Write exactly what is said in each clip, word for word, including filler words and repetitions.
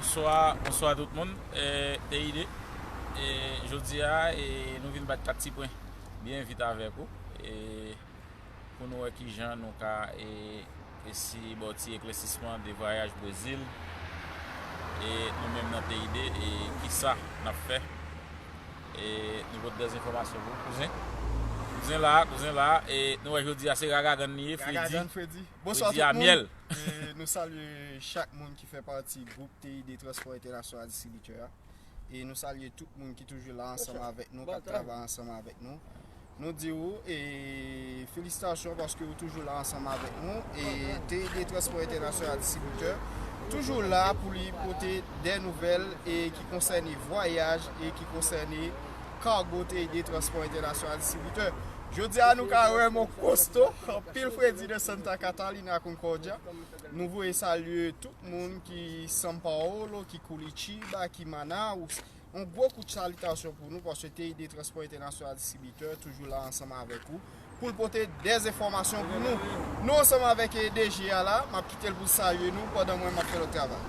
Bonswa, bonswa tout moun. E, T I D. E, jodi a, e, nou vin bat kat ti pwen byen vit avèk ou. E, pou nou wè kijan nou ka, e, e si ba w ti eklèsisman de vwayaj Brezil. E, nou menm nan T I D, e, kisa n ap fè. E, nou pote dèz enfòmasyon pou ou, kouzen. Kouzen la, kouzen la. E, nou wè jodi a se Ragagann li ye, Fredi. Ragagann Fredi. Bonswa Fredi tout a moun. Myèl. E, nou salye chak moun ki fè pati gwoup T I D Transpò Entènasyonal Distribitè a. E nou salye tout moun ki toujou la ansanm avèk nou, k ap travay ansanm avèk nou. Nou di w, e, felisitasyon paske ou toujou la ansanm avèk nou. E T I D Transpò Entènasyonal Distribitè toujou la pou li pote de nouvèl e ki konsène vwayaj e ki konsène kago T I D Transpò Entènasyonal Distribitè. Jodi a nou ka wè mon kosto, anpil Fredi de Santa Catalina Concordia. Nou voye salye tout moun ki São Paulo, ki Curitiba, ki Manaus. Yon gwo kout salitasyon pou nou, paske T I D Transpò Entènasyonal Distribitè toujou la ansanm avèk ou pou l pote dèz enfòmasyon pou nou. Nou ansanm avèk, e, D G a la, m ap kite l pou salye nou pandan mwen m ap fè lòt travay.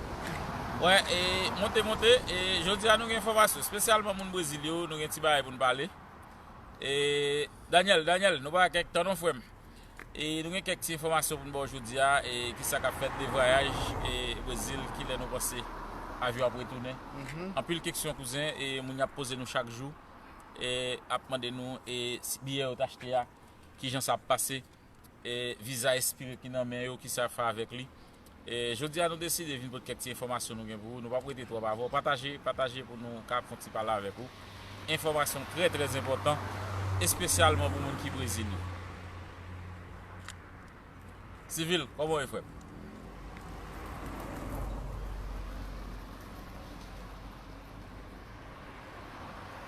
Wè, e, monte, monte, e, jodi a nou gen enfòmasyon, espesyalman moun Brezil yo, nou gen ti bagay pou n pale. E, Daniel, Daniel, nou pa kèk tan non, frè m. E nou gen kèk ti enfòmasyon pou n ba w jodi a, e kisa k ap fèt de vwayaj, e Brezil, kilè nou panse avyon ap retounen. Mhm. Anpil keksyon, kouzen, e moun y ap poze nou chak jou, e ap mande nou, e si biyè yo t achte a, kijan sa ap pase, e viza espire ki nan men yo, kisa y ap fè avèk li. E, jodi a, nou deside vin pote kèk ti enfòmasyon nou gen pou ou. Nou p ap rete twòp avè w. Pataje, pataje pou nou ka fè yon ti pale avèk ou. Enfòmasyon trè, trè enpòtan, espesyalman pou moun ki Brezil yo. Sivil, kòman w ye, frè m?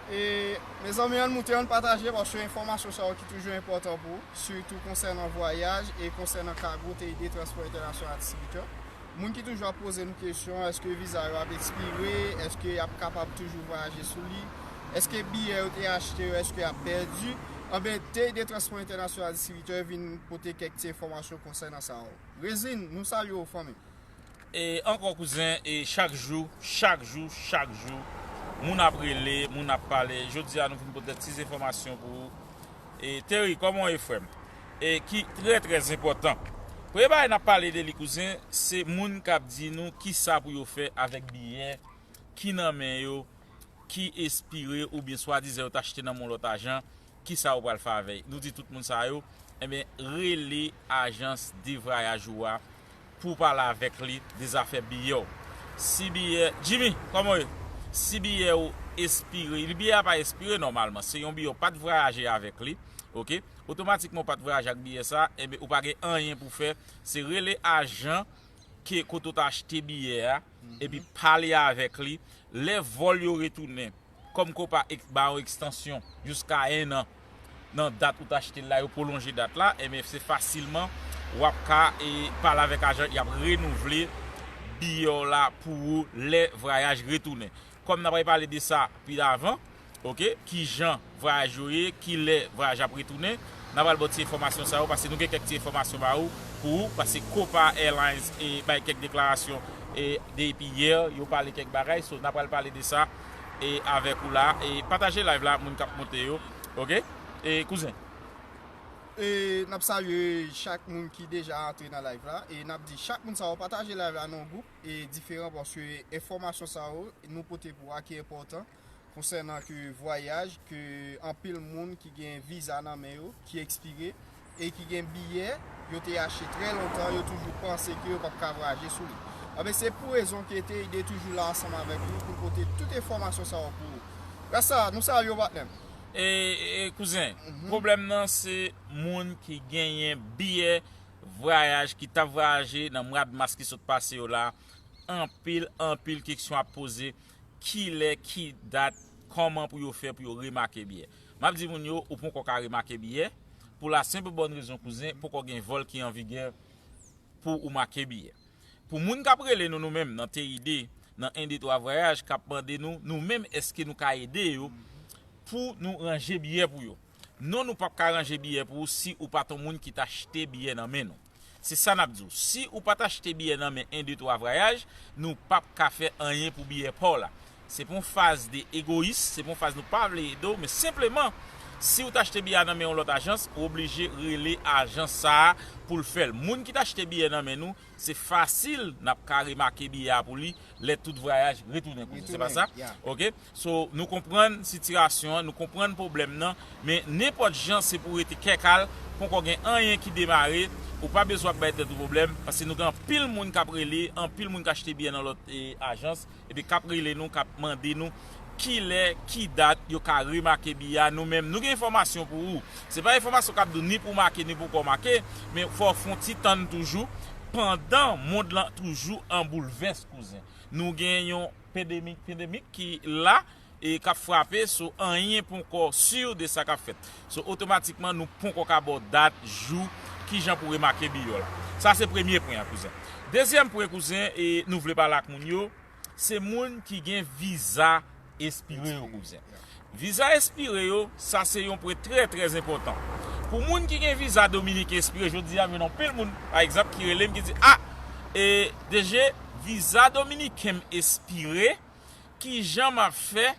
E, mezanmi, ann moute, ann pataje, paske enfòmasyon sa yo ki toujou enpòtan pou ou, sitou konsènan vwayaj e konsènan kago T I D Transpò Entènasyonal Distribitè. Moun ki toujou ap poze nou kesyon, èske viza yo ap ekspire, èske y ap kapab toujou vwayaje sou li, èske biyè yo te achte yo, èske y ap pèdi, anben, T I D Transpò Entènasyonal Distribitè vin pote kèk ti enfòmasyon konsènan sa yo. Rezin, nou salye w, fanmi. E ankò, kouzen, e chak jou, chak jou, chak jou, moun ap rele, moun ap pale. Jodi a, nou vin pote ti enfòmasyon pou ou. E Terry, kòman w ye, frè m? E ki trè, trè enpòtan. Premye bagay n ap pale de li, kouzen, se moun k ap di nou kisa pou yo fè avèk biyè ki nan men yo, ki espire oubyen swadizan yo t achte nan yon lòt ajan, kisa yo pral fè avè l? Nou di tout moun sa yo, enben, rele ajans de vwayaj ou a pou w pale avèk li de zafè biyè w. Si biyè, Jimmy, kòman w ye? Si biyè w espire, biyè a pa espire nòmalman, se yon biyè w pa t vwayaje avèk li, oke? Otomatikman w pa t vwayaje ak biyè sa, enben, ou pa gen anyen pou fè, se rele ajan ke kote w t achte biyè a, epi pale avèk li. Lè vòl yo retounen, kòm Copa ek-, ba yo ekstansyon jiska en an nan dat ou t achte l la, yo pwolonje dat la, enben, se fasilman w ap ka, e, pale avèk ajan, y ap renouvle biyè w la pou ou lè vwayaj retounen. Kòm n ap pale de sa pi davan, oke, kijan vwayaj yo ye, kilè vwayaj ap retounen. N a pral ba w ti enfòmasyon sa yo, paske nou gen kèk ti enfòmasyon ba ou, pou ou, paske Copa Airlines, e, bay kèk deklarasyon, e, depi yè, yo pale kèk bagay, so, n a pral pale de sa, e, avèk ou la, e, pataje live la, moun k ap monte yo, oke? E, kouzen. E, n ap salye chak moun ki deja antre nan live la, e n ap di chak moun sa yo pataje live la nan gwoup, e, diferan, paske enfòmasyon sa yo nou pote pou ou a ki enpòtan, konsènan ke vwayaj, ke anpil moun ki gen viza nan men yo, ki ekspire, e ki gen biyè, yo te achte trè lontan, yo toujou panse ke yo p ap ka vwayaje sou li. Anben, se pou rezon ke T I D toujou la ansanm avèk nou pou pote tout enfòmasyon sa yo pou ou. Rasta, nou salye w, patnè m. E, e, kouzen, pwoblèm nan se moun ki genyen biyè vwayaj, ki t ap vwayaje nan mwa mas ki sot pase yo la. Anpil, anpil keksyon ap poze. Kilè, ki dat, kòman pou yo fè pou yo remake biyè? M ap di moun yo, ou poko ka remake biyè, pou la senp bòn rezon, kouzen, poko gen vòl ki an vigè pou ou make biyè. Pou moun k ap rele nou, nou menm, nan T I D, nan en de twa vwayaj, k ap mande nou, nou menm, èske nou ka ede yo pou nou ranje biyè pou yo? Non, nou p ap ka ranje biyè pou ou si ou pa t yon moun ki t achte biyè nan men nou. Se sa n ap di w. Si ou pa t achte biyè nan men en, de, twa vwayaj, nou p ap ka fè anyen pou biyè pa w la. Se pa yon faz de egoyis, se pa yon faz nou pa vle ede w, men senpleman, si ou t achte biyè a nan men yon lòt ajans, ou oblije rele ajans sa a pou l fè l. Moun ki t achte biyè nan men nou, se fasil n ap ka remake biyè a pou li lè tout vwayaj retounen kouzin. Se pa sa? Retounen, yeah. Oke? So, nou konprann sitiyasyon an, nou konprann pwoblèm nan, men nenpòt jan se pou rete kè kal, poko gen anyen ki demare, ou pa bezwen ap bay tèt ou pwoblèm, paske nou gen anpil moun k ap rele, anpil moun k achte biyè nan lòt, e, ajans, epi k ap rele nou, k ap mande nou kilè, ki dat yo ka remake biyè a. Nou menm, nou gen enfòmasyon pou ou. Se pa enfòmasyon k ap di w ni pou make, ni pou kò make, men fò w fè yon ti tann toujou, pandan mond lan toujou an boulvès, kouzin. Nou gen yon pandemik, pandemik ki la e k ap frape, so anyen poko si de sa k ap fèt. So otomatikman, nou poko ka ba w dat, jou, kijan pou remake biyè w la. Sa se premye pwen an, kouzin. Dezyèm pwen, kouzin, e nou vle pale ak moun yo, se moun ki gen viza espire yo, kouzin. Viza espire yo, sa se yon pwen trè, trè enpòtan. Pou moun ki gen viza dominiken espire, jodi a, m jwenn anpil moun, pa egzanp, ki rele m, ki di, "A, e, D G, viza dominiken m espire, kijan m ap fè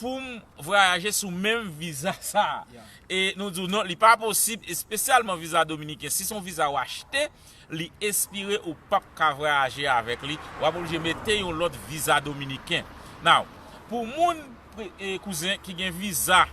pou m vwayaje sou menm viza sa a?" E nou di w non, li pa posib, espesyalman viza dominiken. Si se yon viza w achte, li espire, ou p ap ka vwayaje avèk li. W ap oblije mete yon lòt viza dominiken. Now, pou moun, e, kouzin, ki gen viza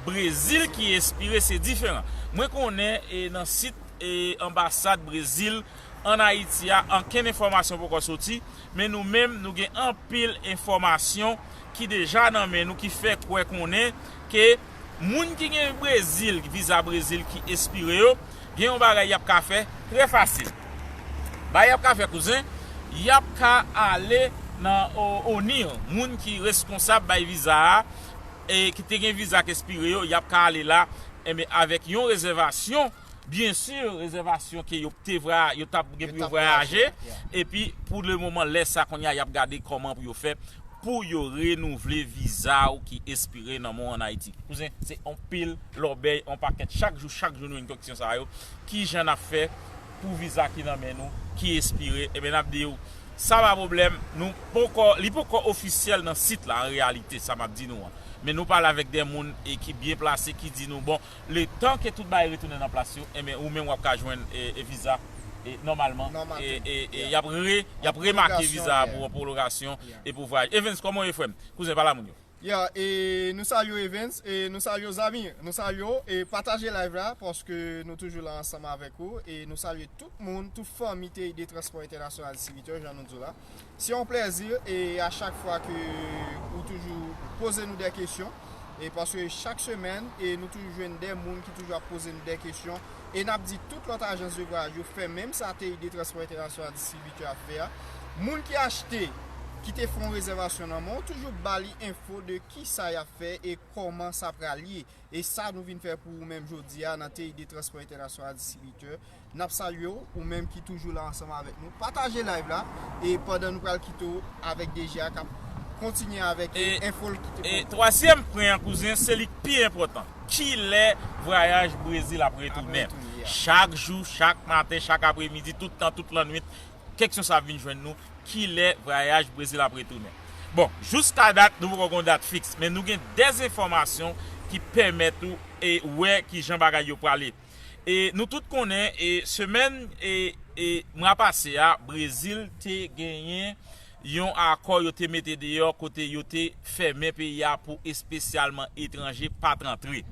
Brezil ki espire, se diferan. Mwen konnen, e, nan sit, e, anbasad Brezil ann Ayiti a, ankenn enfòmasyon poko soti, men nou menm, nou gen anpil enfòmasyon ki deja nan men nou, ki fè kwè konnen ke moun ki gen Brezil, viza Brezil ki espire yo, gen yon bagay y ap ka fè trè fasil. Bagay y ap ka fè, kouzin, y ap ka ale nan O-, ONIR, moun ki reskonsab bay viza a, e ki te gen viza k espire yo, y ap ka ale la, enben, avèk yon rezèvasyon, byen si, rezèvasyon ke yo te vwa-, yo t ap gen pou yo vwayaje, epi pou le moman, lè sa kounye a, y ap gade kòman pou yo fè pou yo renouvle viza w ki espire nan men w ann Ayiti. Kouzin, se on pil lòbèy, on pakèt, chak jou, chak jou nou jwenn kesyon sa yo. Kijan n ap fè pou viza ki nan men nou, ki espire? Enben, n ap di w, sa pa pwoblèm, nou poko, li poko ofisyèl nan sit la, an reyalite, sa m ap di nou an. Men nou pale avèk de moun e ki byen plase, ki di nou, bon, letan ke tout bagay retounen nan plas yo, enben, ou menm w ap ka jwenn, e, e viza, e, nòmalman. E, e, e y ap re-, y ap remake viza a pou, pou pwolongasyon e pou vwayaj. Evans, kòman w ye, frè m? Kouzen, pale a moun yo. Ya, e nou salye w, Evans, e nou salye w, Zamir, nou salye w, e pataje live la, paske nou toujou la ansanm avèk ou, e nou salye tout moun, tout fanmi T I D Transpò Entènasyonal Distribitè, jan nou di w la. Se yon plèzi, e a chak fwa ke ou toujou poze nou de kesyon, e paske chak semèn, e nou toujou jwenn de moun ki toujou ap poze nou de kesyon, e n ap di tout lòt ajans de vwayaj yo fè menm sa T I D Transpò Entènasyonal Distribitè ap fè a. Moun ki achte, ki te fè yon rezèvasyon nan men w, toujou ba li enfo de kisa y ap fè e kòman sa pral ye. E sa nou vin fè pou ou menm jodi a nan T I D Transpò Entènasyonal Distribitè. N ap salye w, ou menm ki toujou la ansanm avèk nou. Pataje live la, e pandan nou pral kite w avèk D G a k ap kontinye avèk, e, enfo l ki te pou nou. Twazyèm pwen an, kouzen, se li k pi enpòtan. Kilè vwayaj Brezil ap retounen? Ap retounen, ya. Chak jou, chak maten, chak apremidi, tout tan, tout lannwit, kesyon sa ap vin jwenn nou, kilè vwayaj Brezil ap retounen? Bon, jiska dat, nou poko gen yon dat fiks, men nou gen de enfòmasyon ki pèmèt ou, e, wè kijan bagay yo prale. E nou tout konnen, e, semèn, e, e, mwa pase a, Brezil te genyen yon akò yo te mete deyò kote yo te fèmen peyi a pou espesyalman etranje pa t rantre.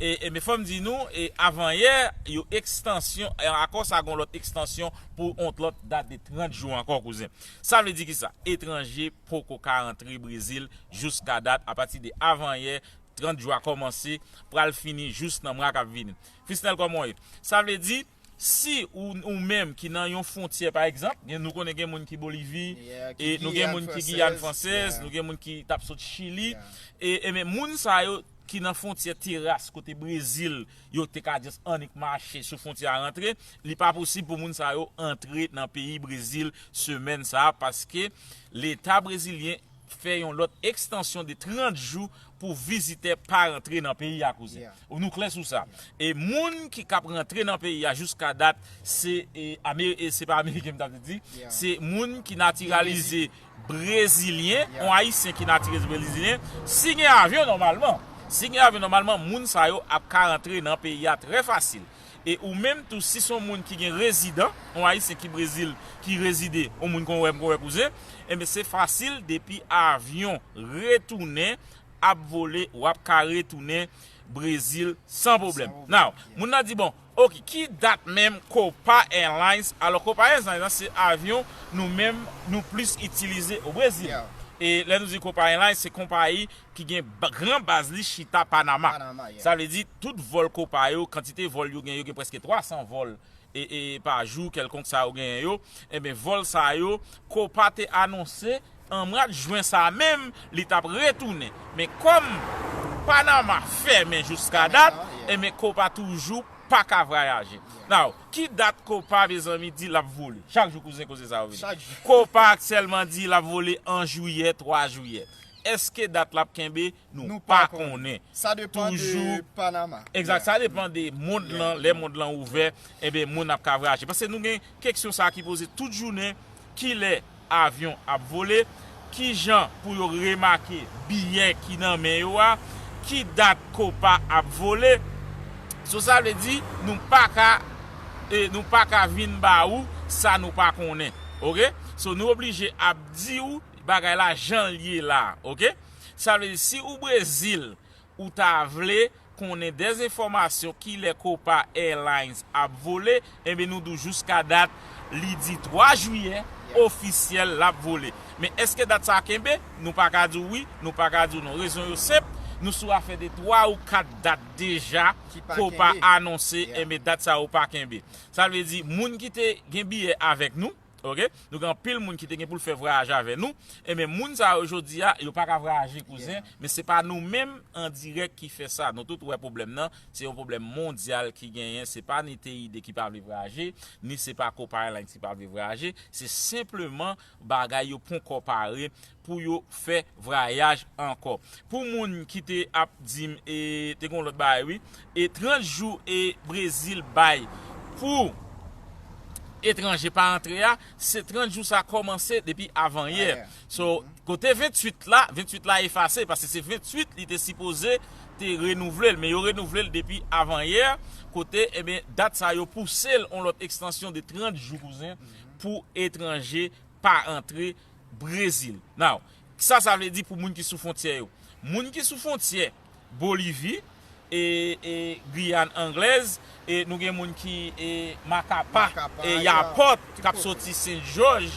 E, e, men fò m di nou, e, avanyè, yo ekstansyon, e, akò sa gon lòt ekstansyon pou yon lòt dat de trant jou ankò, kouzen. Sa vle di kisa? Etranje poko ka rantre Brezil jiska dat, apati de avanyè, trant jou a kòmanse, pral fini jis nan mwa k ap vini. Fisnel, kòman w ye? Sa vle di, si ou, ou menm ki nan yon fwontyè, pa egzanp, gen, nou konnen gen moun ki Bolivi, e nou gen moun ki Giyàn Fransèz, nou gen moun ki t ap sot Chili, e, e men moun sa yo ki nan fwontyè teras kote Brezil, yo te ka jis annik mache sou fwontyè a rantre, li pa posib pou moun sa yo antre nan peyi Brezil semèn sa a, paske Leta brezilyen fè yon lòt ekstansyon de trant jou pou vizitè pa rantre nan peyi a, kouzen. Nou klè sou sa. E moun ki k ap rantre nan peyi a jiska dat, se e, Amer- e, se pa ameriken m t ap di, se moun ki natiralize brezilyen, yon ayisyen ki natiralize brezilyen. Si gen avyon nòmalman, si gen avyon nòmalman, moun sa yo ap ka rantre nan peyi a trè fasil. E ou menm tou, si se yon moun ki gen rezidan, yon ayisyen ki Brezil, ki rezide, yon moun kon wè m, kon wè kouzen, enben se fasil depi avyon retounen ap vole, w ap ka retounen Brezil san pwoblèm. Now, moun nan di, bon, ok, ki dat menm Copa Airlines? Alò, Copa Airlines lan, se avyon nou menm, nou plis itilize o Brezil. E lè nou di Copa Airlines, se konpayi ki gen ba- gran baz li chita Panama. Sa vle di, tout vòl Copa yo, kantite vòl yo gen, yo gen prèske twa san vòl e, e, pa jou, kèlkonk sa yo genyen yo. Enben, vòl sa yo, Copa te anonse an mwa jen sa menm, li t ap retounen. Men kòm Panama fèmen jiska dat, enben, Copa toujou pa ka vwayaje. Now, ki dat Copa, mezanmi, di l ap vole? Chak jou, kouzen, koze sa yo vini. Copa aktyèlman di l ap vole an jiyè, twa jiyè. Èske dat la ap kenbe? Nou pa konnen. Sa depann de Panama. Egzak, sa depann de mond lan, lè mond lan ouvè, enben, moun ap ka vwayaje. Paske nou gen keksyon sa ki poze tout jounen, kilè avyon ap vole, kijan pou yo remake biyè ki nan men yo a, ki dat Copa ap vole. So, sa vle di, nou pa ka, e, nou pa ka vin ba ou sa nou pa konnen. Ok? So, nou oblije ap di ou bagay la jan l ye la. Ok? Sa vle di, si ou Brezil, ou ta vle konnen dèz enfòmasyon kilè Copa Airlines ap vole, enben, nou di w jiska dat, li di twa jiyè, ofisyèl, l ap vole. Men èske dat sa a kenbe? Nou pa ka di w wi, nou pa ka di w non. Rezon yo senp, nou sou afè de twa ou kat dat deja Copa anonse, enben, dat sa yo pa kenbe. Sa vle di, moun ki te gen biyè avèk nou, ok? Nou gen anpil moun ki te gen pou l fè vwayaj avè nou. Enben, moun sa yo jodi a, yo pa ka vwayaje, kouzen, men se pa nou menm an dirèk ki fè sa. Nou tout wè pwoblèm nan, se yon pwoblèm mondyal ki genyen. Se pa ni T I D ki pa vle vwayaje, ni se pa Copa Airlines ki pa vle vwayaje. Se senpleman bagay yo ponkò pare pou yo fè vwayaj ankò. Pou moun ki te ap di m, e, te gen yon lòt bagay, wi. E trant jou e Brezil bay pou etranje pa antre a, se trant jou sa kòmanse depi avanyè. So, kote venntuit la, venntuit la efase, paske se venntuit li te sipoze te renouvle l, men yo renouvle l depi avanyè, kote, enben, dat sa yo pouse l yon lòt ekstansyon de trant jou, kouzen, pou etranje pa antre Brezil. Now, sa, sa vle di pou moun ki sou fwontyè yo. Moun ki sou fwontyè Bolivi, e, e Giyàn Anglèz, e nou gen moun ki, e, Makapa, e Yapòt, k ap soti Sent Jòj.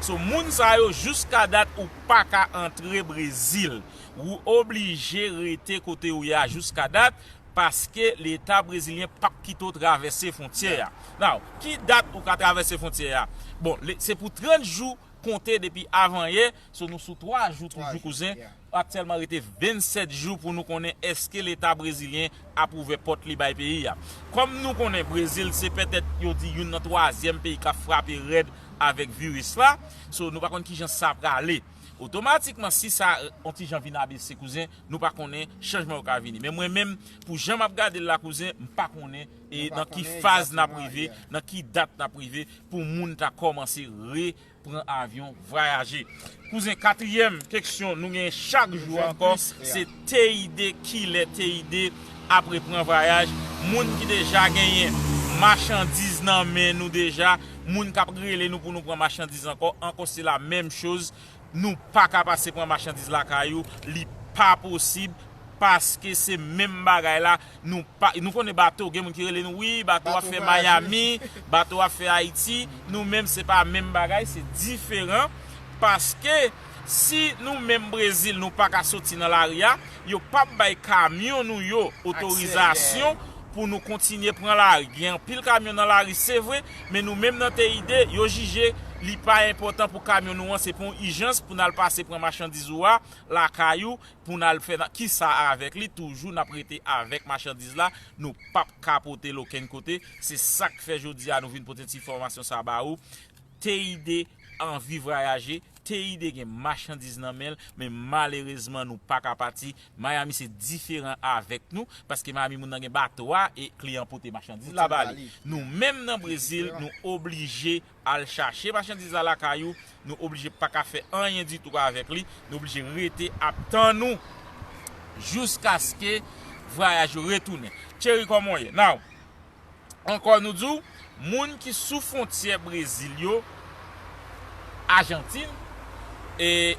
So, moun sa yo, jiska dat, ou pa ka antre Brezil. Ou oblije rete kote ou ye a jiska dat, paske Leta brezilyen p ap kite w travèse fwontyè a. Now, ki dat ou ka travèse fwontyè a? Bon, le- se pou trant jou konte depi avanyè, so nou sou twa jou toujou, kouzen. Aktyèlman rete vennsèt jou pou nou konnen èske Leta brezilyen ap ouvè pòt li bay peyi a. Kòm nou konnen Brezil se petèt, yo di, youn nan twazyèm peyi k ap frape rèd avèk viris la, so nou pa konn kijan sa prale. Otomatikman, si sa, e, yon ti jan vin abese, kouzen, nou pa konnen chanjman yo ka vini. Men mwen menm, pou jan m ap gade l la, kouzen, m pa konnen, e, nan ki faz n ap rive, nan ki dat n ap rive, pou moun ta kòmanse repran avyon, vwayaje. Kouzen, katriyèm keksyon nou gen chak jou ankò, se T I D, kilè T I D ap repran vwayaj? Moun ki deja genyen machandiz nan men nou deja, moun k ap rele nou pou nou pran machandiz ankò, ankò se la menm choz. Nou pa ka pase pran machandiz lakay ou, li pa posib, paske se menm bagay la, nou pa, nou konnen bato, gen moun ki rele nou, wi, bato ap fè Miami, bato ap fè Ayiti, nou menm se pa menm bagay, se diferan, paske si nou menm Brezil, nou pa ka soti nan lari a, yo p ap bay kamyon nou yo otorizasyon pou nou kontinye pran lari. Gen anpil kamyon nan lari, se vre, men nou menm nan T I D, yo jije li pa enpòtan pou kamyon nou an, se pa yon ijans pou n al pase pran machandiz ou a lakay ou, pou n al fè nan, kisa avèk li, toujou n ap rete avèk machandiz la, nou p ap ka pote l okenn kote. Se sa k fè jodi a nou vin pote ti enfòmasyon sa ba ou. T I D anvi vwayaje, T I D gen machandiz nan men l, men malerezman nou pa ka pati. Miami se diferan avèk nou, paske Miami moun nan gen bato a e kliyan pote machandiz la ba li. Nou menm nan Brezil, nou oblije al chache machandiz la lakay ou, nou oblije pa ka fè anyen ditou avèk li, nou oblije rete ap tann ou jiskaske vwayaj ou retounen. Thierry, kòman w ye? Now, ankò nou di w, moun ki sou fwontyè Brezil yo, Ajantin, e,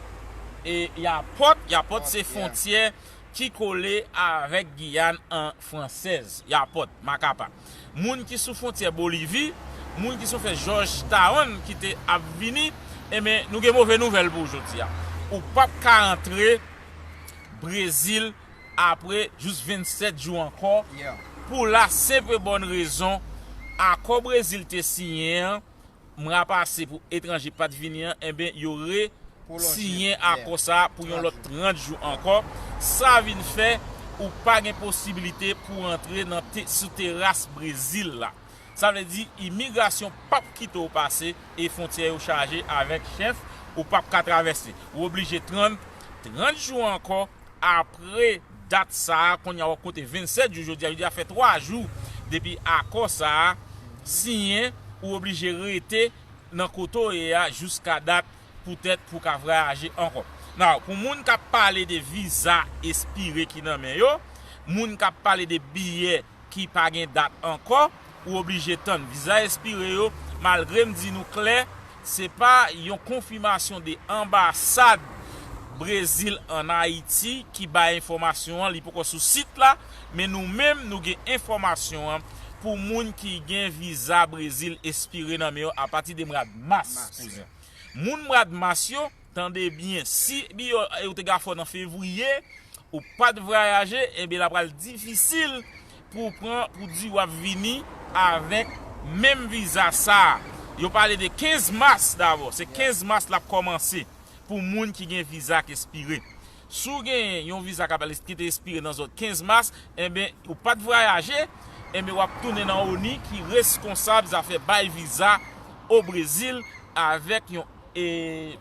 e Yapòt, Yapòt se fwontyè ki kole avèk Giyàn an fransèz, Yapòt, Makapa. Moun ki sou fwontyè Bolivi, moun ki sou fwontyè Georgetown ki te ap vini, enben, nou gen move nouvèl pou w jodi a. Ou p ap ka antre Brezil apre jis vennsèt jou ankò, pou la senp e bòn rezon, akò Brezil te siyen an, mwa pase pou etranje pa t vini an, enben, yo re siyen akò sa a pou yon lòt trant jou ankò. Sa vin fè ou pa gen posibilite pou antre nan te, sou teras Brezil la. Sa vle di imigrasyon p ap kite w pase e fwontyè yo chaje avèk chèf, ou p ap ka travèse. Ou oblije tann trant jou ankò apre dat sa a, kounye a w ap konte vennsèt jou, jodi a, jodi a fè twa jou depi akò sa a siyen, ou oblije rete nan kote w ye a jiska dat poutèt pou w ka vwayaje ankò. Now, pou moun k ap pale de viza espire ki nan men yo, moun k ap pale de biyè ki pa gen dat ankò, ou oblije tann. Viza espire yo, malgre m di nou klè, se pa yon konfimasyon de anbasad Brezil ann Ayiti ki bay enfòmasyon an, li poko sou sit la, men nou menm, nou gen enfòmasyon an pou moun ki gen viza Brezil espire nan men yo apati de mwa mas, kouzen. Moun mwa mas yo, tande byen, si biyè w te gen afè w nan fevriye, ou pa t vwayaje, enben, l ap pral difisil pou w pran, pou w di w ap vini avèk menm viza sa a. Yo pale de kenz mas dabò. Se kenz mas l ap kòmanse pou moun ki gen viza k espire. Si w gen yon viza k ap, ki te espire nan zòt kenz mas, enben, ou pa t vwayaje, enben, w ap tounen nan ONI ki reskonsab zafè bay viza o Brezil avèk yon, e,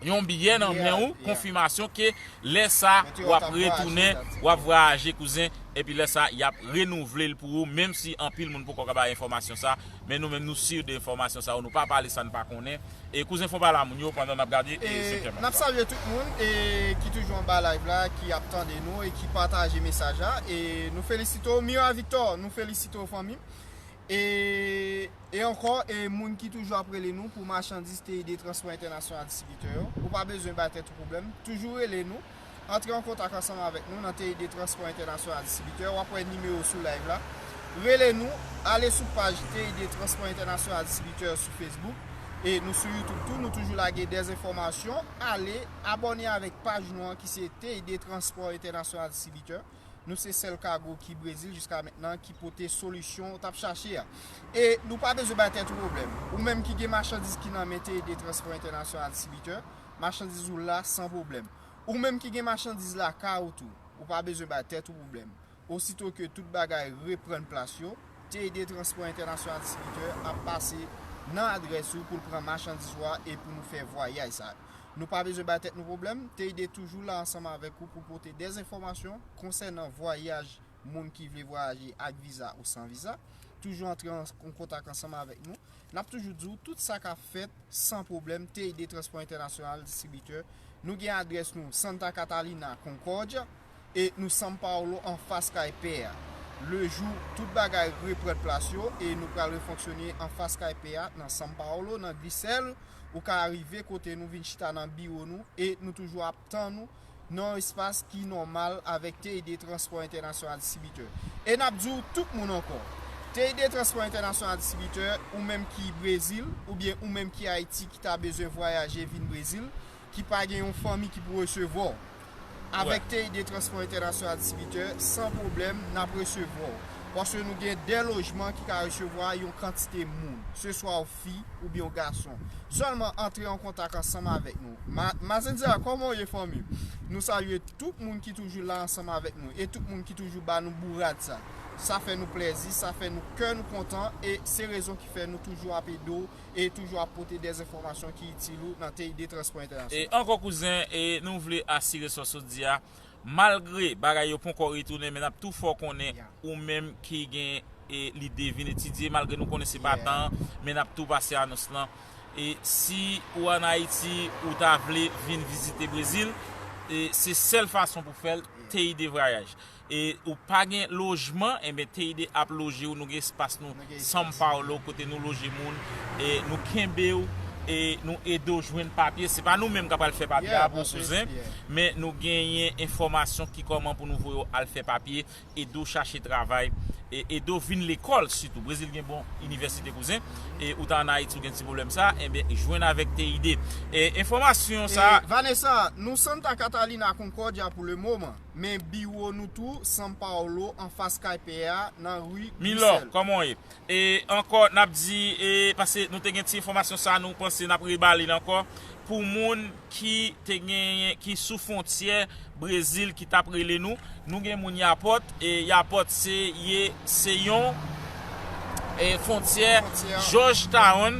yon biyè nan men ou, konfimasyon ke lè sa w ap retounen, w ap vwayaje, kouzen, epi lè sa y ap renouvle l pou ou, menm si anpil moun poko ka bay enfòmasyon sa, men nou menm nou si de enfòmasyon sa yo, nou pa pale sa n pa konnen. E kouzen, fon pale a moun yo pandan n ap gade, e, e, senkyèm. N ap salye tout moun, e, ki toujou anba live la, ki ap tande nou e ki pataje mesaj la. E nou felisite w, Mira Victor, nou felisite w, fanmi. E, e ankò, e moun ki toujou ap rele nou pou machandiz T I D Transpò Entènasyonal Distribitè yo, ou pa bezwen bay tèt ou pwoblèm. Toujou rele nou. Antre an kontak ansanm avèk nou nan T I D Transpò Entènasyonal Distribitè. W ap wè nimewo sou live la. Rele nou, ale sou paj T I D Transpò Entènasyonal Distribitè sou Facebook. E nou sou YouTube tou, nou toujou lage dèz enfòmasyon. Ale abòne avèk paj nou an ki se T I D Transpò Entènasyonal Distribitè. Nou se sèl kago ki Brezil jiska mentnan ki pote solisyon w t ap chache a. E nou pa bezwen bay tèt ou pwoblèm. Ou menm ki gen machandiz ki nan men T I D Transpò Entènasyonal Distribitè, machandiz ou la san pwoblèm. Ou menm ki gen machandiz lakay ou tou, ou pa bezwen bay tèt ou pwoblèm. Osito ke tout bagay reprann plas yo, T I D Transpò Entènasyonal Distribitè ap pase nan adrès ou pou l pran machandiz ou a e pou nou fè vwayaj sa. Nou pa bezwen bay tèt nou pwoblèm, T I D toujou la ansanm avèk ou pou pote dèz enfòmasyon konsènan vwayaj moun ki vle vwayaje ak viza ou san viza. Toujou antre an, an kontak ansanm avèk nou. N ap toujou di w tout sa k ap fèt san pwoblèm, T I D Transpò Entènasyonal Distribitè. Nou gen adrès nou Santa Catalina, Concordia, e nou São Paulo anfas kay pè a. Le jou tout bagay reprann plas yo e nou pral refonksyone anfas kay pè a nan São Paulo, nan Grisel, ou ka rive kote nou, vin chita nan biwo nou e nou toujou ap tann ou nan yon espas ki nòmal avèk T I D Transpò Entènasyonal Distribitè. E n ap di w tout moun ankò, T I D Transpò Entènasyonal Distribitè, ou menm ki Brezil, oubyen ou menm ki Ayiti ki ta bezwen vwayaje vin Brezil, ki pa gen yon fanmi ki pou resevwa w. Avèk T I D Transpò Entènasyonal Distribitè, san pwoblèm, n ap resevwa w. Paske nou gen de lojman ki ka resevwa yon kantite moun, se swa w fi oubyen w gason. Sèlman antre an kontak ansanm avèk nou. Ma-, Mazendia, kòman w ye, fanmi? Nou salye tout moun ki toujou la ansanm avèk nou e tout moun ki toujou ba nou bourad sa. Sa fè nou plèzi, sa fè nou kè nou kontan, e se rezon ki fè nou toujou ap ede w e toujou ap pote dè enfòmasyon ki itil ou nan T I D Transpò Entènasyonal. E ankò kouzen, e nou vle asire sa w sot di a, malgre bagay yo poko retounen, men n ap tou fè w konnen ou menm ki gen e lide vin etidye, malgre nou konnen se pa tan an, men n ap tou pase anons lan. E si ou ann Ayiti, ou ta vle vin vizite Brezil, e se sèl fason pou fè l, T I D Vwayaj. E ou pa gen lojman, enben T I D ap loje w, nou gen espas nou São Paulo, kote nou loje moun, e nou kenbe w, e nou ede w jwenn papye. Se pa nou menm k ap al fè papye a pou w kouzen, men nou genyen enfòmasyon ki kòman pou nou voye w al fè papye, ede w chache travay, e ede w vin lekòl sitou. Brezil gen bon inivèsite kouzen, e ou ta ann Ayiti ou gen ti pwoblèm sa, enben jwenn avèk T I D. E enfòmasyon sa. Vanessa, nou Santa Catarina Concordia pou le moman, men biwo nou tou São Paulo anfas kay pè a nan ri Milò, kòman w ye? E ankò n ap di, e paske nou te gen ti enfòmasyon sa, nou panse n ap rebale l ankò. Pou moun ki te genyen, ki sou fwontyè Brezil ki t ap rele nou, nou gen moun Yapòt, e Yapòt se ye se yon e fwontyè Georgetown,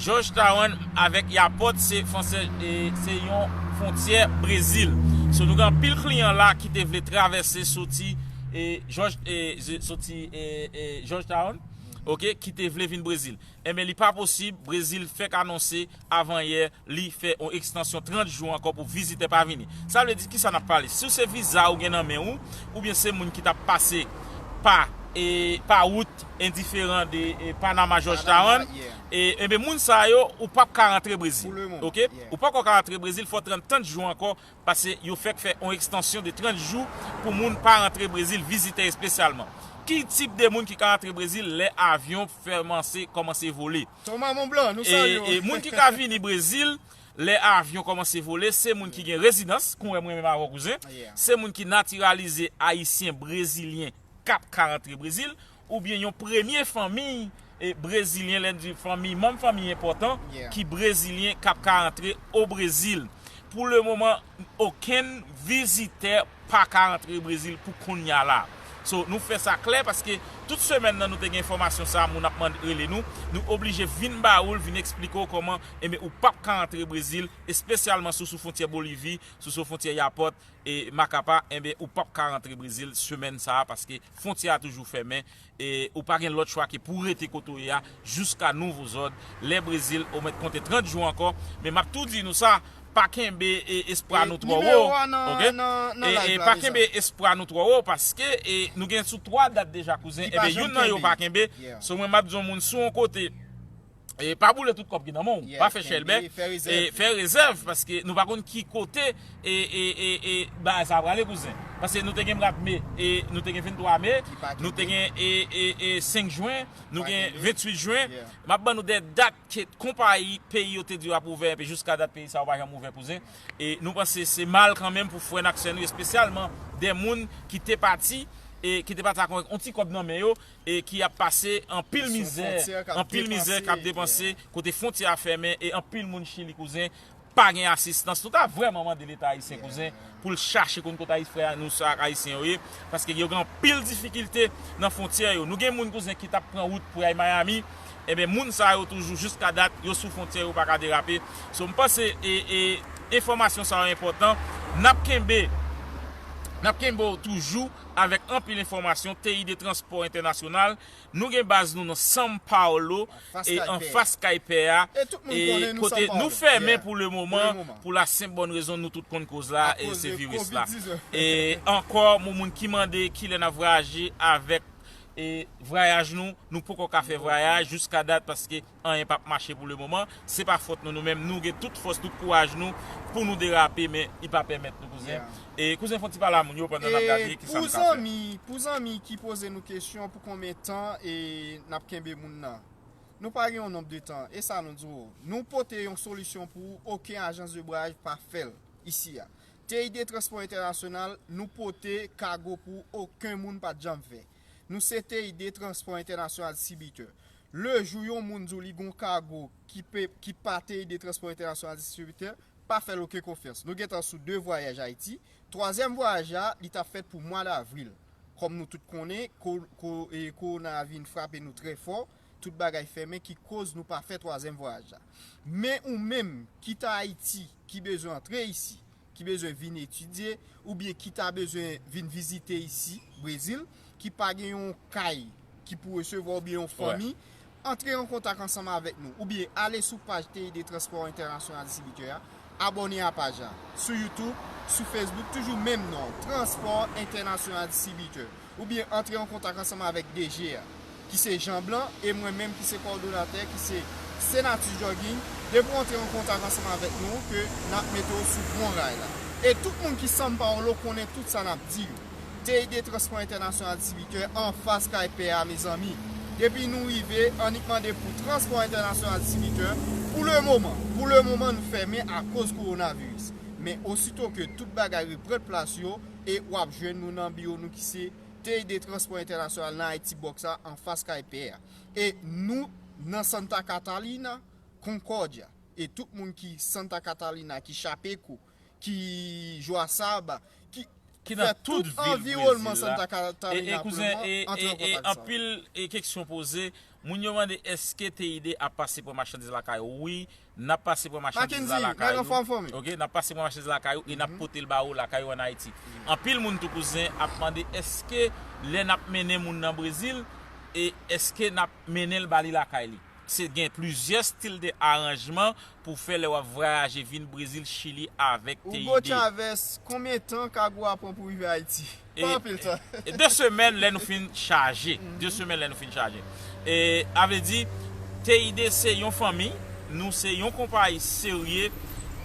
Georgetown avèk Yapòt se fwontyè, e se yon fwontyè Brezil. So nou gen anpil kliyan la ki te vle travèse soti e George, e, soti e, e Georgetown, oke, ki te vle vin Brezil. Enben li pa posib, Brezil fèk anonse avan yè li fè yon ekstansyon trant jou ankò pou vizitè pa vini. Sa vle di kisa n ap pale? Si w se viza ou gen nan men ou, oubyen se moun ki t ap pase pa e pa wout endiferan de e Panama Georgetown, e enben moun sa yo ou p ap ka rantre Brezil. Oke? Ou poko ka rantre Brezil, fò w tann trant jou ankò, paske yo fèk fè yon ekstansyon de trant jou pou moun pa rantre Brezil, vizitè espesyalman. Ki tip de moun ki ka rantre Brezil lè avyon fèmanse kòmanse vole? Toma Mont Blanc, nou salye w. E moun ki ka vini Brezil lè avyon kòmanse vole, se moun ki gen rezidans, kon wè mwen menm avè w kouzen, se moun ki natiralize ayisyen, brezilyen, k ap ka rantre Brezil, oubyen yon premye fanmiy e brezilyen, lè n di fanmiy, manm fanmiy enpòtan, ki brezilyen k ap ka rantre o Brezil. Pou le moman, okenn vizitè pa ka rantre Brezil pou kounye a la. So, nou fè sa klè paske tout semèn nan nou te gen enfòmasyon sa, moun ap mande rele nou, nou oblije vin ba ou l, vin eksplike w kòman, enben ou p ap ka rantre Brezil, espesyalman si w sou fwontyè Bolivi, si w sou fwontyè Yapòt, e Makapa, enben ou p ap ka rantre Brezil semèn sa a paske fwontyè a toujou fèmen, e ou pa gen lòt chwa ke pou w rete kote w ye a jiska nouvo zòd. Lè Brezil ou mèt konte trant jou ankò, men m ap tou di nou sa, pa kenbe e, espwa nou twò wo. Oke? E, e pa kenbe espwa nou twò wo paske e, nou gen sou twa dat deja kouzen, enben youn nan yo pa kenbe. So mwen m ap di yon moun sou yon kote, e pa boule tout kòb ki nan men w, pa fè chèlbè, e fè rezèv paske nou pa konn ki kote e, e, e, e bagay sa a prale kouzen. Paske nou te gen mwa me, e nou te gen venntwa me, nou te gen e, e, e senk jen, nou gen ventuit jen. M ap ban nou de dat ke konpayi peyi yo te di yo ap ouvè, enpi jiska dat peyi sa yo pa janm ouvè kouzen. E nou panse se mal kanmenm pou frè n ak sè nou, espesyalman de moun ki te pati, e ki te pati ak yon ti kòb nan men yo, e ki ap pase anpil mizè, anpil mizè k ap depanse, kote fwontyè a fèmen, e anpil moun Chili kouzen pa gen asistans. Nou ta vrèman mande Leta ayisyen kouzen pou l chache konn kote ayis frè nou sa ak ayisyen yo ye, paske yo gen anpil difikilte nan fwontyè yo. Nou gen moun kouzen ki t ap pran wout pou y al Miami, enben moun sa yo toujou jiska dat yo sou fwontyè, yo pa ka derape. So m panse e, e enfòmasyon sa yo enpòtan. N ap kenbe, n ap kenbe w toujou avèk anpil enfòmasyon. T I D Transpò Entènasyonal, nou gen baz nou nan São Paulo, e anfas kay pè a, e kote nou fèmen pou le moman, pou la senp bòn rezon nou tout konn koz la, e se viris la. E ankò moun, moun ki mande kilè n ap vwayaje avèk e vwayaj nou, nou poko ka fè vwayaj jiska dat paske anyen p ap mache pou le moman. Se pa fòt nou, nou menm nou gen tout fòs, tout kouraj nou pou nou derape, men li pa pèmèt nou kouzen. E kouzen fè yon ti pale a moun yo pandan n ap gade kisa nou ka fè. Pou zanmi ki poze nou kesyon pou konbyen tan e n ap kenbe moun nan, nou pa gen yon nonb de tan, e sa nou di w, nou pote yon solisyon pou ou, okenn ajans de vwayaj pa fè l isi a. T I D Transpò Entènasyonal, nou pote kago pou okenn moun pa t janm fè. Nou se T I D Transpò Entènasyonal Distribitè. Le jou yon moun di w li gon kago ki pe, ki pa T I D Transpò Entènasyonal Distribitè, pa fè l okenn konfyans. Nou gentan sou de vwayaj Ayiti. Twazyèm vwayaj la, li t ap fèt pou mwa davril. kòm nou tout konnen, ko, ko, e, kowona a vin frape nou trè fò, tout bagay fèmen ki koz nou pa fè twazyèm vwayaj la. Men ou menm ki ta Ayiti, ki bezwen antre isi, ki bezwen vin etidye, oubyen ki ta bezwen vin vizite isi, Brezil, ki pa gen yon kay ki pou resevwa oubyen yon fanmi, antre an kontak ansanm avèk nou, oubyen ale sou paj T I D Transport International Distributor a, abòne a paj la, sou YouTube, sou Facebook, toujou menm non, Transport International Distributor, oubyen antre an kontak ansanm avèk D G a, ki se Jean Blanc, e mwen menm ki se kowòdonatè, ki se Senatus Jogging, depi w antre an kontak ansanm avèk nou, ke n ap mete w sou bon ray la. E tout moun ki São Paulo konnen tout sa n ap di yo. T I D Transport International Distributor anfas kay pè a, mezanmi. Depi nou rive, annik mande pou Transport International Distributor. Pou le moman, pou le moman, nou fèmen akoz kowonaviris. Men osito ke tout bagay reprann plas yo, e w ap jwenn nou nan biwo nou ki se T I D Transport International nan Haiti Box la, anfas kay pè a. E nou nan Santa Catalina, Concordia. E tout moun ki Santa Catalina, ki Chapecó, ki Joaçaba, ki fè tout anviwònman Santa Catalina pou le moman, antre an kontak ansanm. Anpil e, keksyon poze, moun yo mande èske T I D ap pase pran machandiz lakay ou? Wi, n ap pase pran machandiz la lakay ou. Ok, n ap pase pran machandiz lakay ou e n ap pote l ba ou lakay ou ann Ayiti. Anpil moun tou, kouzen, ap mande èske lè n ap mennen moun nan Brezil, e èske n ap mennen l ba li lakay li? Se gen plizyè stil de aranjman pou fè lè w ap vwayaje vin Brezil, Chili avèk T I D. Hugo Chavez, konbyen tan kago a pran pou rive Ayiti? Pa anpil tan. E de semèn lè nou fin chaje. De semèn lè nou fin chaje. E a vle di, T I D se yon fanmi, nou se yon konpayi serye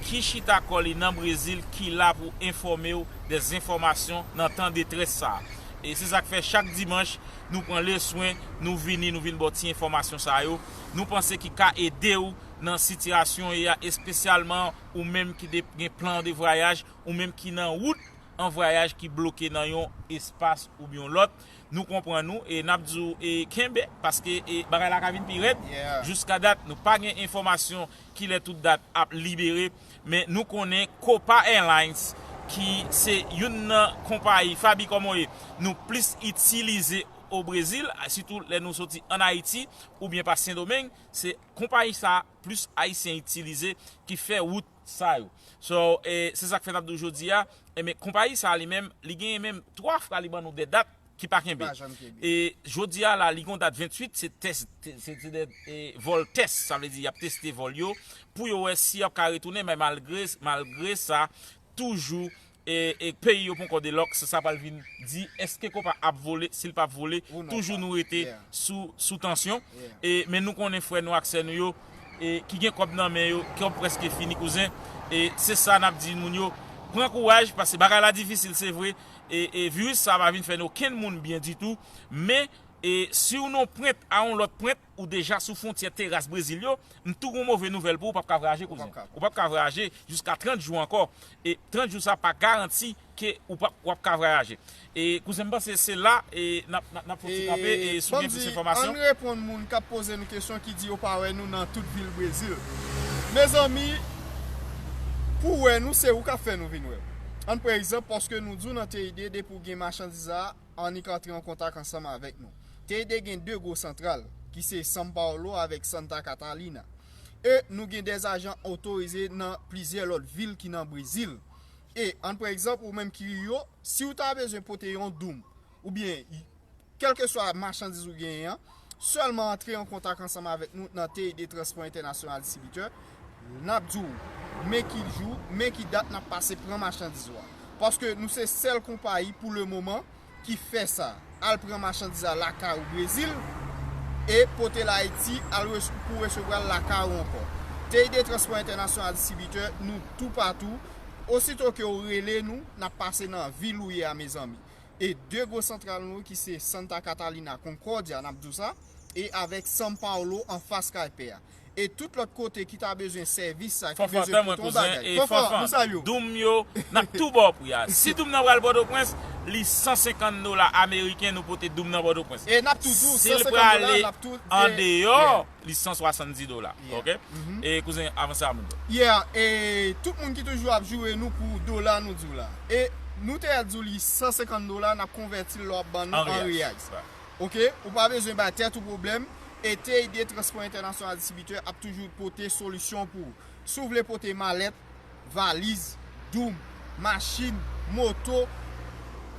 ki chita kò li nan Brezil, ki la pou enfòme w de enfòmasyon nan tan detrès sa a. E se sa k fè chak dimanch, nou pran leswen, nou vini, nou vin ba w ti enfòmasyon sa yo. Nou panse ki ka ede w nan sitiyasyon w ye a, espesyalman ou menm ki de, gen plan de vwayaj, ou menm ki nan wout an vwayaj, ki bloke nan yon espas oubyen yon lòt. Nou konprann ou e n ap di w, e, kenbe, paske, e, bagay la ka vin pi rèd. Jiska dat, nou pa gen enfòmasyon kilè tout dat ap libere, men nou konnen Copa Airlines, ki se youn nan konpayi, Faby, kòman w ye, nou plis itilize o Brezil, sitou lè nou soti ann Ayiti oubyen pa Sendomeng, se konpayi sa a plis Ayisyen itilize ki fè wout sa yo. So, e, se sa k fè n ap di w jodi a, e, men konpayi sa a li menm, li genyen menm twa fwa li ban nou de dat ki pa kenbe. E jodi a la, li gon dat venntuit, se tès, te, se, se de, e, vòl tès, sa vle di y ap teste vòl yo, pou yo wè si y ap ka retounen, men malgre, malgre sa, toujou, e, e peyi yo poko delòk, sa, sa pral vin di, èske Copa ap vole, si l p ap vole, toujou nou rete sou, sou tansyon. E, men nou konnen frè nou ak sè nou yo, e, ki gen kòb nan men yo, kòb prèske fini, kouzen. E se sa n ap di moun yo, pran kouraj, paske bagay la difisil, se vre. E, e viris sa pa vin fè n okenn moun byen ditou, men, e si w nan yon pwent a yon lòt pwent, ou deja sou fwontyè teras Brezil yo, m tou gon move nouvèl pou ou, p ap ka vwayaje, kouzen. Ou p ap ka vwayaje jiska trant jou ankò. E trant jou sa pa garanti ke ou p ap, w ap ka vwayaje. E kouzen, m panse se la, e n ap, n ap, n ap fè yon ti kanpe, e si w gen plis enfòmasyon. Ann reponn moun k ap poze nou kesyon, ki di yo pa wè nou nan tout vil Brezil. Mezanmi, pou wè nou, se ou k ap fè nou vin wè. Ann pran egzanp, paske nou di w nan T I D, depi w gen machandiz la, annik antre an kontak ansanm avèk nou. T I D gen de gwo santral, ki se São Paulo avèk Santa Catarina. E nou gen dè ajan otorize nan plizyè lòt vil ki nan Brezil. E, ann pran egzanp, ou menm ki Rio, si w ta bezwen pote yon doum, oubyen kèlkeswa machandiz ou genyen an, sèlman antre an kontak ansanm avèk nou nan T I D Transport International Distributor. N ap di w men ki jou, men ki dat n ap pase pran machandiz ou a. Paske nou se sèl konpayi pou le moman ki fè sa. Al pran machandiz la lakay ou Brezil e pote l Ayiti, al rese-, pou resevwa l lakay ou ankò. T I D Transport International Distributor, nou toupatou. Osito ke w rele nou, n ap pase nan vil ou ye a, mezanmi. E de gwo santral nou ki se Santa Catarina, Concordia, n ap di w sa, e avèk São Paulo anfas kay pè a. E tout lòt kote ki ta bezwen sèvis sa, ki bezwen pote yon bagay. Fanfan, nou salye w. Doum yo, n ap tou ba w pri a. Si doum nan pral Pòtoprens, li san senkant dola ameriken, nou pote doum nan Pòtoprens. E n ap tou di w, san senkant dola, n ap tou, andeyò, li san swasanndis dola. Ok? E kouzen, avanse a moun yo. Yeah, e tout moun ki toujou ap joure nou pou dola, nou di w la. E Nou te di w li san senkant dola, n ap konvèti l lè w ap ban nou an riyaz. Oke? Ou pa bezwen bay tèt ou pwoblèm. E T I D Transpò Entènasyonal Distribitè ap toujou pote solisyon pou ou. Si w vle pote malèt, valiz, doum, machin, moto,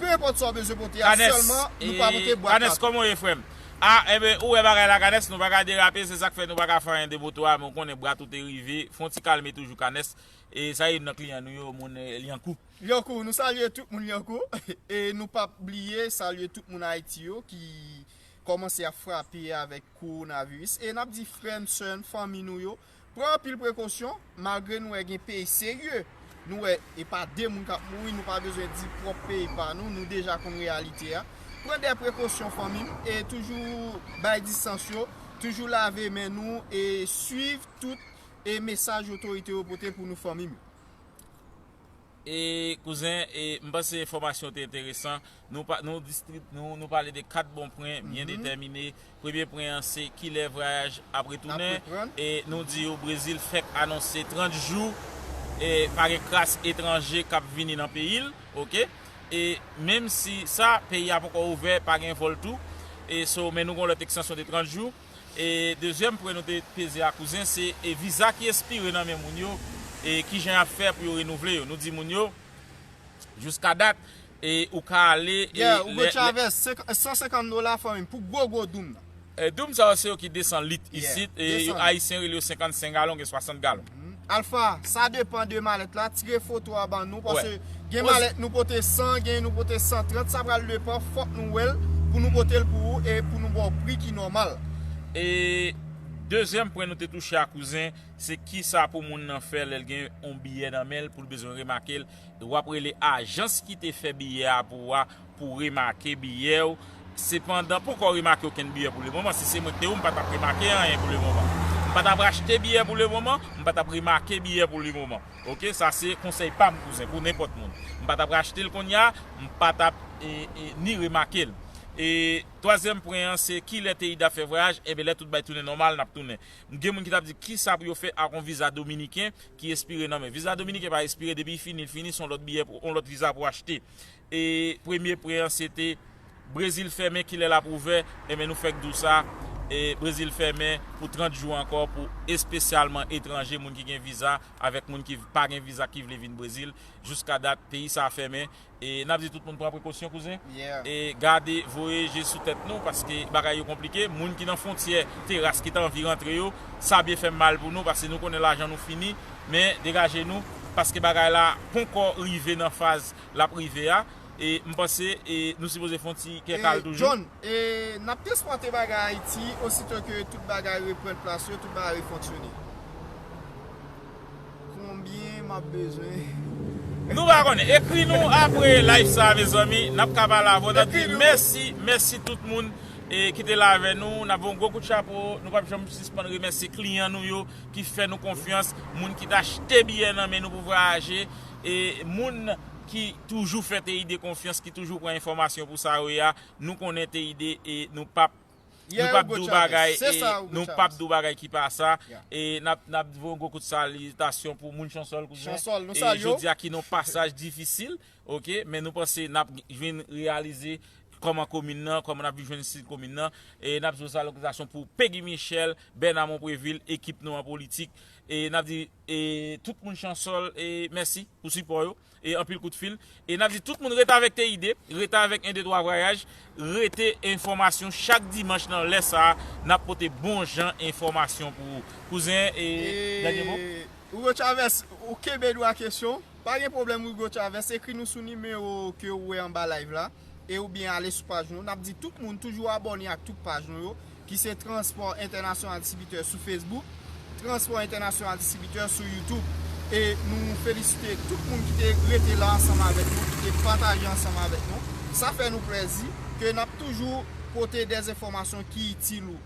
pe enpòt sa w bezwen pote a, sèlman nou pa pote bwat la. Kanès, kòman w ye, frè m? A, enben, ou wè bagay la, Kanès, nou pa ka derape, se sa k fè nou pa ka fè anyen de moto a, men w konnen bwat ou te rive, fè yon ti kalme toujou, Kanès. E sa youn nan kliyan nou yo, moun, eh, Lyankou. Lyankou, nou salye tout moun Lyankou. E nou p ap bliye salye tout moun Ayiti yo ki kòmanse ap frape avèk kowonaviris. E n ap di frè m, sè m, fanmi nou yo, pran anpil prekosyon, malgre nou wè gen peyi serye. Nou wè, e pa de moun k ap mouri, nou pa bezwen di pwòp peyi pa nou, nou deja konn reyalite a. Pran de prekosyon, fanmi m, e toujou bay distans yo, toujou lave men nou, e swiv tout e mesaj otorite yo pote pou nou, fanmi m yo. E, kouzen, e, m panse enfòmasyon te enteresan. Nou pa, nou distrib-, nou, nou pale de kat bon pwen byen detèmine. Premye pwen an se kilè vwayaj ap retounen. E nou di yo Brezil fèk anonse trant jou. E pa gen kras etranje k ap vini nan peyi l, oke? E menm si sa, peyi a poko ouvè, pa gen vòl tou. E so, men nou gon lòt ekstansyon de trant jou. E dezyèm pwen nou te peze a, kouzen, se, e, viza ki espire nan men moun yo, e kijan y ap fè pou yo renouvle yo. Nou di moun yo, jiska dat, e ou ka ale, e Yeah, Hugo Chavez, senk-, san senkant dola, fanmi m, pou gwo gwo doum nan. E, doum sa yo, se yo ki desan lit isit, e yo, Ayisyen rele yo senkannsenk galon, gen swasant galon. Alpha, sa depan de malèt la, tire foto a ban nou, paske gen malèt nou pote san, gen nou pote san trant, sa pral depan, fòk nou wè l pou nou pote l pou ou e pou nou ba w pri ki nòmal. E dezyèm pwen nou te touche a, kouzen, se kisa pou moun nan fè lè l gen yon biyè nan men l pou l bezwen remake l. W ap rele ajans ki te fè biyè a pou ou a pou remake biyè w. Sepandan, poko remake okenn biyè pou lemoman. Si se mwen ki te ou, m pa t ap remake anyen pou lemoman. M pa t ap achte biyè pou lemoman, m pa t ap remake biyè pou lemoman. Oke, sa se konsèy pa m, kouzen, pou nenpòt moun. M pa t ap achte l kounye a, m pa t ap, e, e, ni remake l. E twazyèm pwen an, se kilè T I D ap fè vwayaj, enben lè tout bagay tounen nòmal, n ap tounen. Gen moun ki t ap di, kisa pou yo fè ak yon viza dominiken ki espire nan men. Viza dominiken pa espire, depi l fini, l fini, se yon lòt biyè, pou- yon lòt viza pou achte. E premye pwen an, se te Brezil fèmen, kilè l ap ouvè? Enben, nou fèk di w sa, e Brezil fèmen pou trant jou ankò, pou espesyalman etranje, moun ki gen viza, avèk moun ki pa gen viza ki vle vin Brezil. Jiska dat, peyi sa a fèmen. E n ap di tout moun pran prekosyon, kouzen. E gade, voye je sou tèt nou, paske bagay yo konplike. Moun ki nan fwontyè teras ki ta anvi rantre yo, sa byen fè m mal pou nou, paske nou konnen lajan nou fini. Men degaje nou, paske bagay la ponkò rive nan faz l ap rive a. E m panse, e nou sipoze fè yon ti kè kal toujou. John, e n ap transpòte bagay Ayiti, osito ke tout bagay reprann plas yo, tout bagay refonksyone. Konbyen m ap bezwen? Nou pa konnen. Ekri nou apre live sa, mezanmi. N ap ka pale avè w. N ap di mèsi, mèsi tout moun, e, ki te la avè nou. N ap voye yon gwo kout chapo. Nou p ap janm sispann remèsye kliyan nou yo ki fè nou konfyans. Moun ki t achte biyè nan men nou pou vwayaje. E moun ki toujou fè T I D konfyans, ki toujou pran enfòmasyon pou sa yo ye a. Nou konnen T I D e nou p ap Nou p ap di w bagay, e nou p ap di w bagay ki pa sa. E n ap, n ap voye yon gwo kout salitasyon pou moun Chansòl, kouzen. E jodi a ki nan pasaj difisil, oke, men nou panse n ap vin reyalize kòman komin nan, kòman n ap vin jwenn sid komin nan. E n ap di w salitasyon pou Peggy Michel, Bernard Monprevil, ekip nou an politik. E n ap di, e, tout moun Chansòl, e mèsi pou sipò yo. E anpil kout fil. E n ap di tout moun rete avèk T I D, rete avèk en de twa vwayaj, rete enfòmasyon chak dimanch nan lè sa a, n ap pote bon jan enfòmasyon pou ou. Kouzen, e dènye mo? Hugo Chavez, ou kenbe dwa kesyon. Pa gen pwoblèm, Hugo Chavez, ekri nou sou nimewo ke ou wè anba live la. E oubyen ale sou paj nou. N ap di tout moun toujou abòne ak tout paj nou yo, ki se Transpò Entènasyonal Distribitè sou Facebook, Transpò Entènasyonal Distribitè sou YouTube. E nou felisite tout moun ki te rete la ansanm avèk nou, ki te pataje ansanm avèk nou. Sa fè nou plèzi ke n ap toujou pote dèzenfòmasyon ki itil ou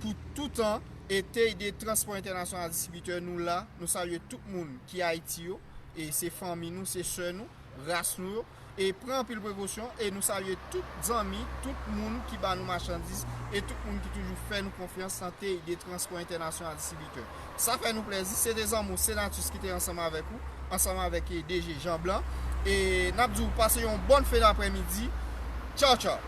pou toutan. E T I D Transpò Entènasyonal Distribitè, nou la, nou salye tout moun ki Ayiti yo. E se fanmi nou, se sè nou, ras nou yo. E pran anpil prekosyon, e nou salye tout zanmi, tout moun ki ba nou machandiz, e tout moun ki toujou fè nou konfyans nan T I D Transpò Entènasyonal Distribitè. Sa fè nou plèzi, se te zanmi w Senatus ki te ansanm avèk ou, ansanm avèk, e, D G Jean Blanc. E n ap di w pase yon bòn fen daprèmidi. Tchaw, tchaw.